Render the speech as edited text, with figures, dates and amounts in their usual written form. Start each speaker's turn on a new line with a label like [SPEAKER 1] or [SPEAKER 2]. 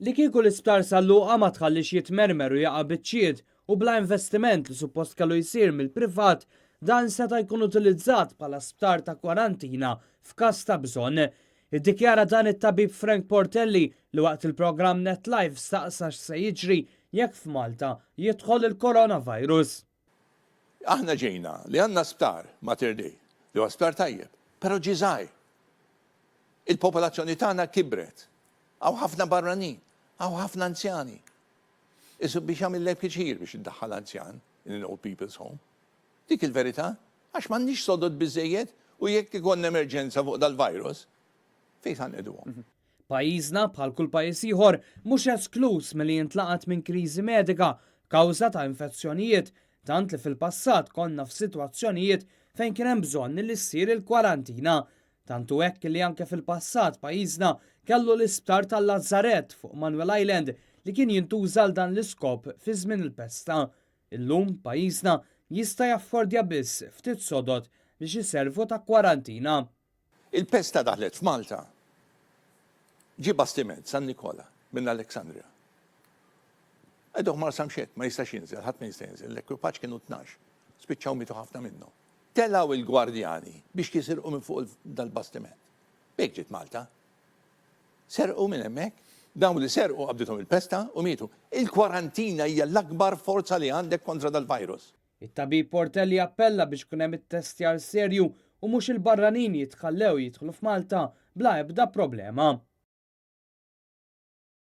[SPEAKER 1] Li kieku l-Isptar San Luqa ma tħalliex jitmermer u jaqa' biċċiet u bla investiment li suppost kellu jsir mill-privat, dan seta' jkun utilizzat bħala sptar ta' kwarantina f'każ ta' bżonn. Iddikjara dan it-tabib Frank Portelli li waqt il-programm Net Live staqsa x'se jiġri jekk f'Malta jidħol il-coronavirus.
[SPEAKER 2] Aħna ġejna li għandna sptar, Mater Dei, li huwa sptar tajjeb, però ġie żgħir. Il-popolazzjoni tagħna kibret. Hawn ħafna barranin, hawn ħafna anzjani. Isu biex jagħmillek pjaċir biex iddaħħal anzjan in an old people's home. Dik il-verità, għax m'għandniex sodod biżżejjed u jekk ikollna emerġenza fuq dal-virus, fejn sa nqegħduhom?
[SPEAKER 1] Pajjiżna, bħal kull pajjiż ieħor, mhux eskluż milli jintlaqat minn kriżi medika kawża ta' infezzjonijiet, tant li fil-passat konna f'sitwazzjonijiet fejn kien hemm bżonn li ssir il-kwarantina. Tant hu hekk li anke fil-passat pajjiżna kellu l-isptar tal-Lazzarett fuq Manuel Island li kien jintuża għal dan l-iskop fi żmien il-pesta. Illum pajjiżna jista' jaffordja biss ftit sodod biex iservu ta' kwarantina.
[SPEAKER 2] Il-pesta daħlet f'Malta. Ġie bastiment, San Nikola, minn Alexandria. Qegħduh Marsamxett, ma jistax jinżel, ħadd ma jista' jinżel, l-ekwipaġġ kienu 12. Spiċċaw mietu ħafna minnhom. Telgħu il-gwardjani biex jisirqu minn fuq dal-bastiment. B'hekk ġiet Malta. Serqu minn hemmhekk. Dawn li serqu qabdithom il-pesta u mietu. Il-kwarantina hija l-akbar forza li għandek kontra dal-virus.
[SPEAKER 1] It-tabib Portelli appella biex ikun hemm ittestjar serju u mhux il-barranin jitħallew jidħlu f'Malta bla ebda problema.